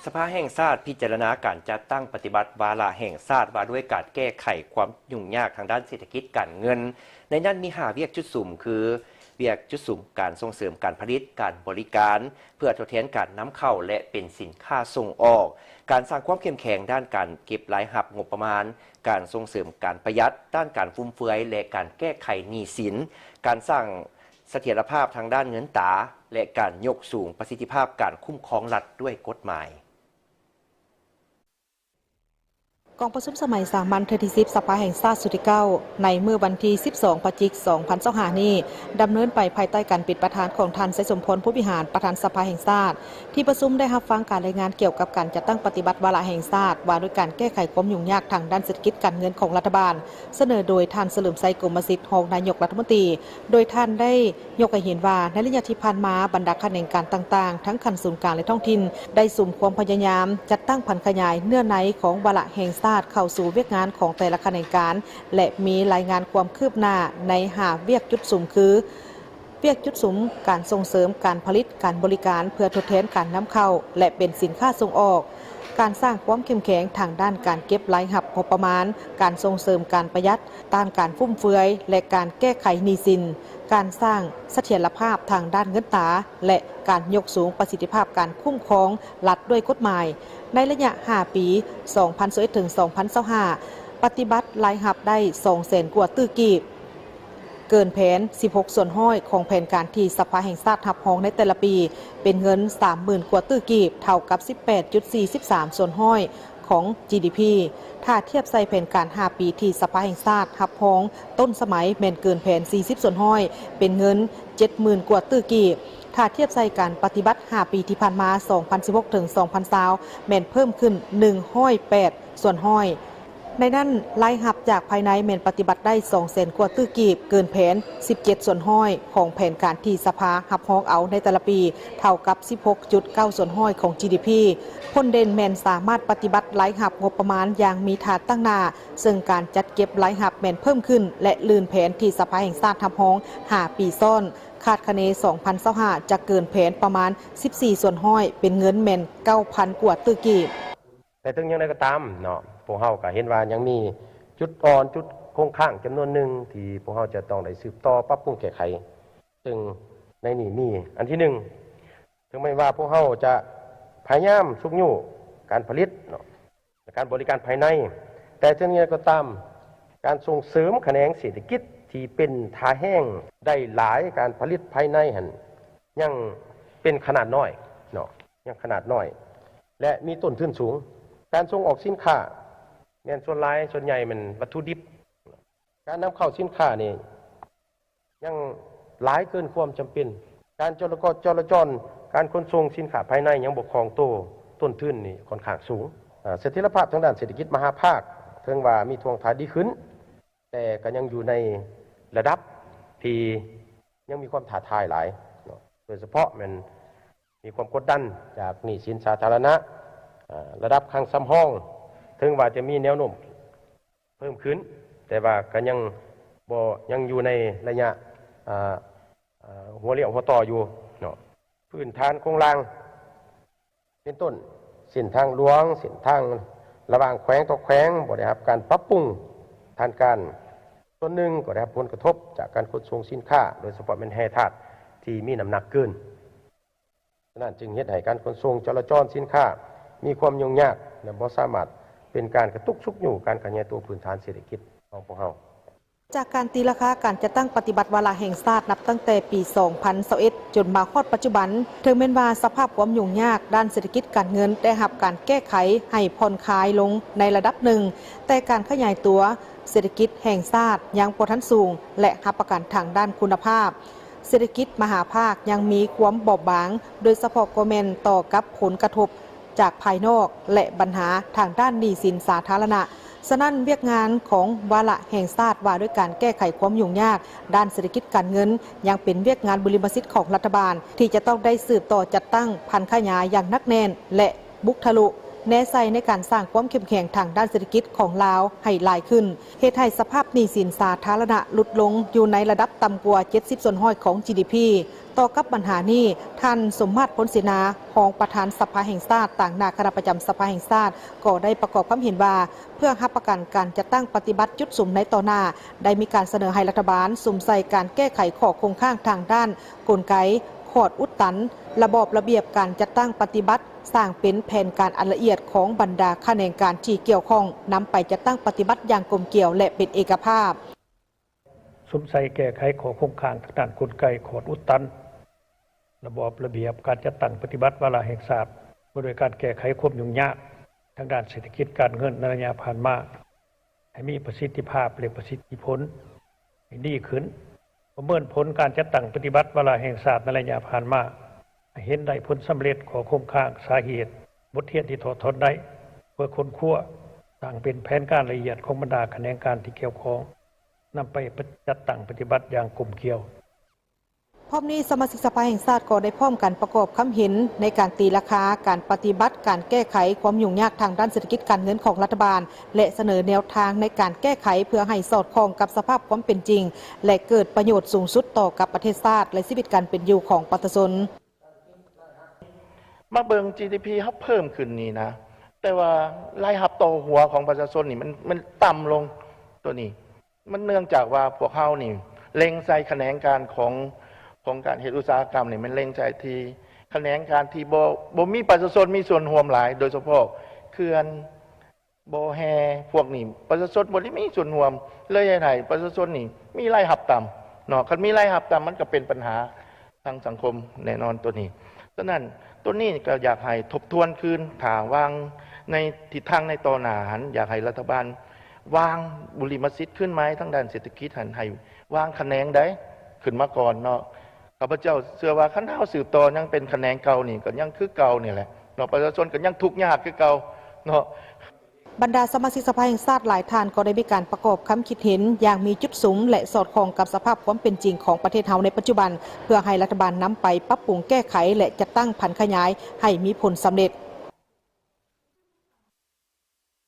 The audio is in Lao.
ສະພາແຫ່ງຊາດພິຈາລະນາການຈັດຕັ້ງປະຕິບັດວາລະແຫ່ງຊາດວ່າດ້ວຍການແກ້ໄຂຄວາມຫຍຸ້ງຍາກທາງດ້ານເສດຖະກິດການເງິນ, ໃນນັ້ນມີຫ້າວຽກຈຸດສຸມ ຄື ວຽກຈຸດສຸມການສົ່ງເສີມການຜະລິດ, ການບໍລິການ ເພື່ອທົດແທນການນຳເຂົ້າ ແລະ ເປັນສິນຄ້າສົ່ງອອກ, ການສ້າງຄວາມເຂັ້ມແຂງດ້ານການເກັບລາຍຮັບງົບປະມານ, ການສົ່ງເສີມການປະຢັດ, ຕ້ານການຟຸມເຟືອຍ ແລະ ການແກ້ໄຂໜີ້ສິນ, ການສ້າງສະຖຽນລະພາບທາງດ້ານເງິນຕາ ແລະ ການຍົກສູງປະສິດທິພາບການຄຸ້ມຄອງລັດດ້ວຍກົດໝາຍ. ກອງປະຊຸມສະໄໝສາມັນເທື່ອທີສິບ ສະພາແຫ່ງຊາດຊຸດທີເກົ້າ ໃນມື້ວັນທີສິບສອງ ພະຈິກ ສອງພັນຊາວຫ້ານີ້ ດຳເນີນໄປພາຍໃຕ້ການເປັນປະທານຂອງທ່ານ ໄຊສົມພອນ ພູວິຫານ ປະທານສະພາແຫ່ງຊາດ. ທີ່ປະຊຸມໄດ້ຮັບຟັງການລາຍງານກ່ຽວກັບການຈັດຕັ້ງປະຕິບັດວາລະແຫ່ງຊາດ ວ່າດ້ວຍການແກ້ໄຂຄວາມຫຍຸ້ງຍາກທາງດ້ານເສດຖະກິດການເງິນຂອງລັດຖະບານ, ສະເໜີໂດຍທ່ານ ສະເຫຼີມໄຊ ກົມມະສິດ ຮອງນາຍົກລັດຖະມົນຕີ, ໂດຍທ່ານໄດ້ ຍົກໃຫ້ເຫັນວ່າ ໃນໄລຍະທີ່ຜ່ານມາ, ບັນດາຂະແໜງການຕ່າງໆ ທັງຂັ້ນສູນກາງ ແລະ ທ້ອງຖິ່ນ ໄດ້ສຸມຄວາມພະຍາຍາມ ຈັດຕັ້ງຜັນຂະຫຍາຍເນື້ອໃນຂອງວາລະແຫ່ງຊາດເຂົ້າສູ່ວຽກງານຂອງແຕ່ລະຂະແໜງການ ແລະ ມີລາຍງານຄວາມຄືບໜ້າໃນຫ້າວຽກຈຸດສຸມ ຄື ວຽກຈຸດສຸມການສົ່ງເສີມການຜະລິດ, ການບໍລິການ ເພື່ອທົດແທນການນຳເຂົ້າ ແລະ ເປັນສິນຄ້າສົ່ງອອກ, ການສ້າງຄວາມເຂັ້ມແຂງທາງດ້ານການເກັບລາຍຮັບງົບປະມານ, ການສົ່ງເສີມການປະຢັດ, ຕ້ານການຟຸມເຟືອຍ ແລະ ການແກ້ໄຂໜີ້ສິນ, ການສ້າງສະຖຽນລະພາບທາງດ້ານເງິນຕາ ແລະ ການຍົກສູງປະສິດທິພາບການຄຸ້ມຄອງລັດດ້ວຍກົດໝາຍ. ໃນໄລຍະຫ້າປີ ສອງພັນຊາວເອັດ ເຖິງ ສອງພັນຊາວຫ້າ ປະຕິບັດລາຍຮັບໄດ້ ສອງແສນກວ່າຕື້ກີບ, ເກີນແຜນ ສິບຫົກສ່ວນຮ້ອຍ ຂອງແຜນການທີ່ສະພາແຫ່ງຊາດຮັບຮອງໃນແຕ່ລະປີ ເປັນເງິນ ສາມໝື່ນກວ່າຕື້ກີບ, ເທົ່າກັບ ສິບແປດຈຸດສີ່ສິບສາມສ່ວນຮ້ອຍ ຂອງ ຈີດີພີ. ຖ້າທຽບໃສ່ແຜນການຫ້າປີທີ່ສະພາແຫ່ງຊາດຮັບຮອງຕົ້ນສະໄໝ ແມ່ນເກີນແຜນ ສີ່ສິບສ່ວນຮ້ອຍ ເປັນເງິນ ເຈັດໝື່ນກວ່າຕື້ກີບ. ຖ້າທຽບໃສ່ການປະຕິບັດຫ້າປີທີ່ຜ່ານມາ ສອງພັນສິບຫົກ ເຖິງ ສອງພັນຊາວ ແມ່ນເພີ່ມຂຶ້ນ ໜຶ່ງຮ້ອຍແປດສ່ວນຮ້ອຍ. ໃນນັ້ນ, ລາຍຮັບຈາກພາຍໃນແມ່ນປະຕິບັດໄດ້ ສອງແສນກວ່າຕື້ກີບ, ເກີນແຜນ ສິບເຈັດສ່ວນຮ້ອຍ ຂອງແຜນການທີ່ສະພາຮັບຮອງເອົາໃນແຕ່ລະປີ, ເທົ່າກັບ ສິບຫົກຈຸດເກົ້າສ່ວນຮ້ອຍ ຂອງ ຈີດີພີ. ຜົນເດັ່ນແມ່ນສາມາດປະຕິບັດລາຍຮັບງົບປະມານຢ່າງມີທ່າຕັ້ງໜ້າ, ເຊິ່ງການຈັດເກັບລາຍຮັບແມ່ນເພີ່ມຂຶ້ນ ແລະ ລື່ນແຜນທີ່ສະພາແຫ່ງຊາດຮັບຮອງຫ້າປີຊ້ອນ. ຄາດຄະເນ ສອງພັນຊາວຫ້າ ຈະເກີນແຜນປະມານ ສິບສີ່ສ່ວນຮ້ອຍ ເປັນເງິນແມ່ນ ເກົ້າພັນກວ່າຕື້ກີບ. ແຕ່ເຖິງຢ່າງໃດກໍຕາມເນາະ, ພວກເຮົາກໍເຫັນວ່າຍັງມີຈຸດອ່ອນ, ຈຸດຄົງຄ້າງຈຳນວນໜຶ່ງ ທີ່ພວກເຮົາຈະຕ້ອງໄດ້ສືບຕໍ່ປັບປຸງແກ້ໄຂ. ເຊິ່ງໃນນີ້ມີ ອັນທີໜຶ່ງ, ເຖິງແມ່ນວ່າພວກເຮົາຈະພະຍາຍາມຊຸກຍູ້ການຜະລິດເນາະ ແລະ ການບໍລິການພາຍໃນ, ແຕ່ເຖິງຢ່າງໃດກໍຕາມ, ການສົ່ງເສີມຂະແໜງເສດຖະກິດທີ່ເປັນທ່າແຮງໄດ້ຫຼາຍ, ການຜະລິດພາຍໃນຫັ້ນຍັງເປັນຂະໜາດນ້ອຍເນາະ, ຍັງຂະໜາດນ້ອຍ ແລະ ມີຕົ້ນທຶນສູງ. ການສົ່ງອອກສິນຄ້າແມ່ນສ່ວນຫຼາຍ, ສ່ວນໃຫຍ່ແມ່ນວັດຖຸດິບ. ການນຳເຂົ້າສິນຄ້ານີ້ ຍັງຫຼາຍເກີນຄວາມຈຳເປັນ. ການຈະລາຈອນ, ຈະລາຈອນການຂົນສົ່ງສິນຄ້າພາຍໃນຍັງບໍ່ຄ່ອງໂຕ, ຕົ້ນທຶນນີ້ຂ້ອນຂ້າງສູງ. ເອີ ສະຖຽນລະພາບທາງດ້ານເສດຖະກິດມະຫາພາກ ເຖິງວ່າມີທ່ວງທ່າດີຂຶ້ນ, ແຕ່ກໍຍັງຢູ່ໃນລະດັບທີ່ຍັງມີຄວາມທ້າທາຍຫຼາຍເນາະ, ໂດຍສະເພາະແມ່ນມີຄວາມກົດດັນຈາກໜີ້ສິນສາທາລະນະ, ເອີ ລະດັບຄັງສຳຮອງ ເຖິງວ່າຈະມີແນວໂນ້ມ ເພີ່ມຂຶ້ນ, ແຕ່ວ່າກໍຍັງບໍ່, ຍັງຢູ່ໃນໄລຍະ, ອາ, ອາ, ຫົວລຽວຫົວຕໍ່ຢູ່ເນາະ. ພື້ນຖານໂຄງລ່າງ ເປັນຕົ້ນ ເສັ້ນທາງຫຼວງ, ເສັ້ນທາງລະຫວ່າງແຂວງຕໍ່ແຂວງ ບໍ່ໄດ້ຮັບການປັບປຸງທາງການ, ສ່ວນໜຶ່ງກໍໄດ້ຮັບຜົນກະທົບຈາກການຂົນສົ່ງສິນຄ້າ, ໂດຍສະເພາະແມ່ນແຮ່ທາດທີ່ມີນ້ຳໜັກເກີນ. ສະນັ້ນຈຶ່ງເຮັດໃຫ້ການຂົນສົ່ງຈະລາຈອນສິນຄ້າມີຄວາມຫຍຸ້ງຍາກ ແລະ ບໍ່ສາມາດເປັນການກະຕຸກຊຸກຍູ້ການຂະຫຍາຍຕົວພື້ນຖານເສດຖະກິດຂອງພວກເຮົາ. ຈາກການຕີລາຄາການຈັດຕັ້ງປະຕິບັດວາລະແຫ່ງຊາດນັບຕັ້ງແຕ່ປີສອງພັນຊາວເອັດ ຈົນມາຮອດປັດຈຸບັນ, ເຖິງແມ່ນວ່າສະພາບຄວາມຫຍຸ້ງຍາກດ້ານເສດຖະກິດການເງິນໄດ້ຮັບການແກ້ໄຂໃຫ້ຜ່ອນຄາຍລົງໃນລະດັບໜຶ່ງ, ແຕ່ການຂະຫຍາຍຕົວເສດຖະກິດແຫ່ງຊາດຍັງບໍ່ທັນສູງ ແລະ ຮັບປະກັນທາງດ້ານຄຸນນະພາບ ເສດຖະກິດມະຫາພາກຍັງມີຄວາມບອບບາງ, ໂດຍສະເພາະກໍແມ່ນຕໍ່ກັບຜົນກະທົບຈາກພາຍນອກ ແລະ ບັນຫາທາງດ້ານໜີ້ສິນສາທາລະນະ. ສະນັ້ນ, ວຽກງານຂອງວາລະແຫ່ງຊາດວ່າດ້ວຍການແກ້ໄຂຄວາມຫຍຸ້ງຍາກດ້ານເສດຖະກິດການເງິນ ຍັງເປັນວຽກງານບຸລິມະສິດຂອງລັດຖະບານ ທີ່ຈະຕ້ອງໄດ້ສືບຕໍ່ຈັດຕັ້ງຜັນຂະຫຍາຍຢ່າງໜັກແໜ້ນ ແລະ ບຸກທະລຸ ແນໃສ່ໃນການສ້າງຄວາມເຂັ້ມແຂງທາງດ້ານເສດຖະກິດຂອງລາວໃຫ້ຫຼາຍຂຶ້ນ, ເຮັດໃຫ້ສະພາບໜີ້ສິນສາທາລະນະຫຼຸດລົງຢູ່ໃນລະດັບຕ່ຳກວ່າເຈັດສິບສ່ວນຮ້ອຍຂອງ GDP. ຕໍ່ກັບບັນຫານີ້, ທ່ານ ສົມມາດ ພົນເສນາ ຮອງປະທານສະພາແຫ່ງຊາດ ຕາງໜ້າຄະນະປະຈຳສະພາແຫ່ງຊາດ ກໍໄດ້ປະກອບຄຳເຫັນວ່າ ເພື່ອຮັບປະກັນການຈັດຕັ້ງປະຕິບັດຈຸດສຸມໃນຕໍ່ໜ້າ, ໄດ້ມີການສະເໜີໃຫ້ລັດຖະບານສຸມໃສ່ການແກ້ໄຂຂໍ້ຄົງຄ້າງທາງດ້ານກົນໄກ, ຂອດອຸດຕັນ, ລະບອບລະບຽບການຈັດຕັ້ງປະຕິບັດ, ສ້າງເປັນແຜນການອັນລະອຽດຂອງບັນດາຂະແໜງການທີ່ກ່ຽວຂ້ອງ, ນຳໄປຈັດຕັ້ງປະຕິບັດຢ່າງກົມກຽວ ແລະ ເປັນເອກະພາບ. ສຸມໃສ່ແກ້ໄຂຂໍ້ຄົງຄ້າງທາງດ້ານກົນໄກ, ຂອດອຸດຕັນ, ລະບອບລະບຽບການຈັດຕັ້ງປະຕິບັດວາລະແຫ່ງຊາດ ວ່າດ້ວຍການແກ້ໄຂຄວາມຫຍຸ້ງຍາກທາງດ້ານເສດຖະກິດການເງິນໃນໄລຍະຜ່ານມາ ໃຫ້ມີປະສິດທິພາບ ແລະ ປະສິດທິຜົນໃຫ້ດີຂຶ້ນ, ປະເມີນຜົນການຈັດຕັ້ງປະຕິບັດວາລະແຫ່ງຊາດໃນໄລຍະຜ່ານມາ ໃຫ້ເຫັນໄດ້ຜົນສຳເລັດ, ຂໍ້ຄົງຄ້າງ, ສາເຫດ, ບົດຮຽນທີ່ຖອດຖອນໄດ້ ເພື່ອຄົ້ນຄວ້າ, ສ້າງເປັນແຜນການລະອຽດຂອງບັນດາຂະແໜງການທີ່ກ່ຽວຂ້ອງ, ນຳໄປຈັດຕັ້ງປະຕິບັດຢ່າງກົມກຽວ. ພ້ອມນີ້, ສະມາຊິກສະພາແຫ່ງຊາດກໍໄດ້ພ້ອມກັນປະກອບຄຳເຫັນໃນການຕີລາຄາການປະຕິບັດການແກ້ໄຂຄວາມຫຍຸ້ງຍາກທາງດ້ານເສດຖະກິດການເງິນຂອງລັດຖະບານ ແລະ ສະເໜີແນວທາງໃນການແກ້ໄຂເພື່ອໃຫ້ສອດຄ່ອງກັບສະພາບຄວາມເປັນຈິງ ແລະ ເກີດປະໂຫຍດສູງສຸດຕໍ່ກັບປະເທດຊາດ ແລະ ຊີວິດການເປັນຢູ່ຂອງປະຊາຊົນ. ມາເບິ່ງ GDP ເຮົາເພີ່ມຂຶ້ນນີ້ນະ, ແຕ່ວ່າລາຍຮັບຕໍ່ຫົວຂອງປະຊາຊົນນີ້ມັນ ມັນຕ່ຳລົງ. ໂຕນີ້ ມັນເນື່ອງຈາກວ່າພວກເຮົານີ້ເລັງໃສ່ຂະແໜງການຂອງ ຂອງການເຮັດອຸດສາຫະກຳນີ້ ມັນເລັງໃສ່ທີ່ຂະແໜງການທີ່ບໍ່ ບໍ່ມີປະຊາຊົນມີສ່ວນຮ່ວມຫຼາຍ, ໂດຍສະເພາະເຂື່ອນ, ບໍ່ແຮ່ ພວກນີ້ປະຊາຊົນບໍ່ໄດ້ມີສ່ວນຮ່ວມ, ເລີຍເຮັດໃຫ້ປະຊາຊົນນີ້ມີລາຍຮັບຕ່ຳເນາະ. ຄັນມີລາຍຮັບຕ່ຳ ມັນກໍເປັນບັນຫາທາງສັງຄົມແນ່ນອນໂຕນີ້. ສະນັ້ນ ໂຕນີ້ກໍຢາກໃຫ້ທົບທວນຄືນ, ຖ້າວາງໃນທິດທາງໃນຕໍ່ໜ້າຫັ້ນ ຢາກໃຫ້ລັດຖະບານ ວາງບຸລິມະສິດຄືນໃໝ່ທາງດ້ານເສດຖະກິດຫັ້ນ ໃຫ້ວາງຂະແໜງໃດຂຶ້ນມາກ່ອນເນາະ. ຂ້າພະເຈົ້າເຊື່ອວ່າຄັນເຮົາສືບຕໍ່ຍັງເປັນຂະແໜງເກົ່ານີ້ ກໍຍັງຄືເກົ່ານີ້ແຫຼະເນາະ, ປະຊາຊົນກໍຍັງທຸກຍາກຄືເກົ່າເນາະ. ບັນດາສະມາຊິກສະພາແຫ່ງຊາດຫຼາຍທ່ານກໍໄດ້ມີການປະກອບຄຳຄິດເຫັນຢ່າງມີຈຸດສຸມ ແລະ ສອດຄ່ອງກັບສະພາບຄວາມເປັນຈິງຂອງປະເທດເຮົາໃນປັດຈຸບັນ ເພື່ອໃຫ້ລັດຖະບານນຳໄປປັບປຸງແກ້ໄຂ ແລະ ຈັດຕັ້ງຜັນຂະຫຍາຍໃຫ້ມີຜົນສຳເລັດ.